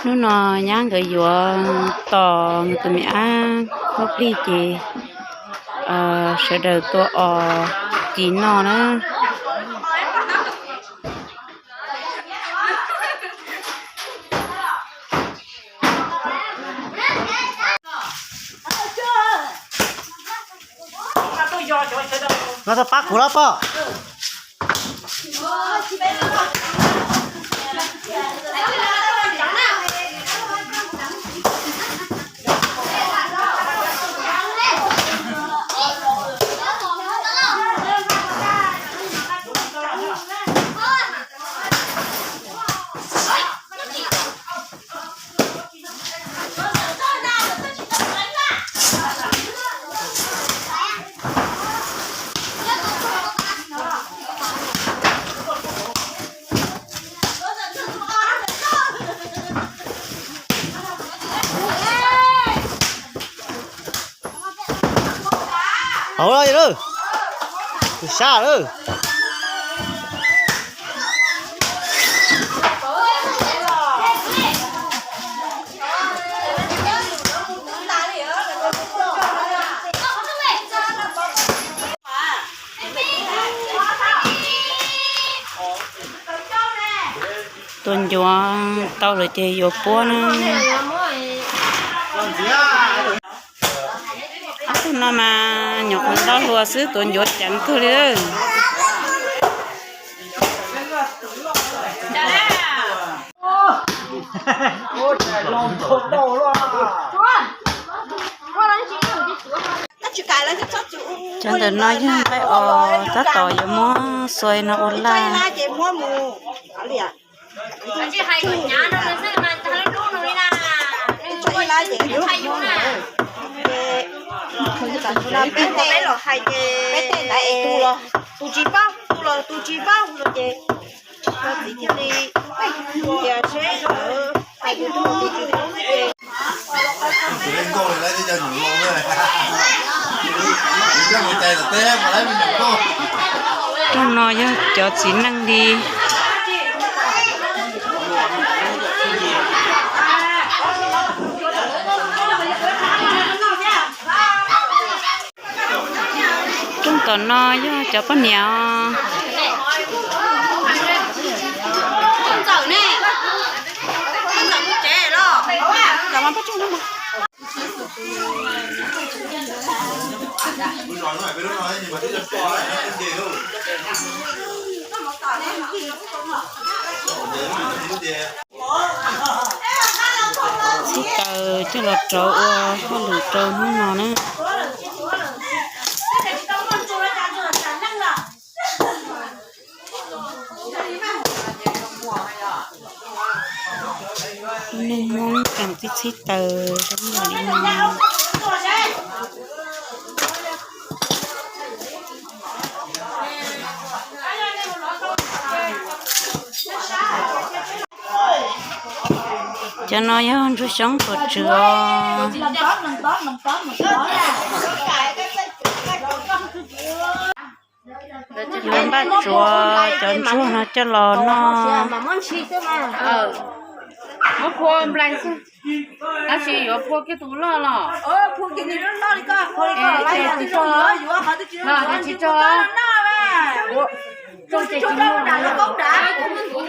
Hnub no nyab nkawd yuav tos nkawd tus me ab lub plig ces sawv daws tua os ci noj na. No tau pab kuv los poj. Hauv los lawm, tus sab lawm. Tua ncuav tau lawm ces yuav puab na. Ob tug no mas nyuam qhuav ntau hluas xwb, tua ncuav ceev kawg li. Cov ntawm no yog nqaij os, tab tom yuav muab xuas no ua laj. Peb tej ntawd es tus los tus tsis paub, tus los tus tsis paub no ces txiv thiaj li tias seb lawv hais tus tub tus tsis tau xwb ces. Rooj no yog cov txiv neej li. Rooj tom no yog cov poj niam os. Txhib taws coj los rauv ua hauj lwm rau hnub no na. Neeg Hmoob tseem txhib txhib taws zoo li no. Cov no yog ntsuag xyoob tuam tswv os. Yuav npaj tsuav cov ntsuag no coj los noj. Muab phua nplaig xwb, tab sis yuav phua kiag tus loj los? Tsis tso, tsis tso.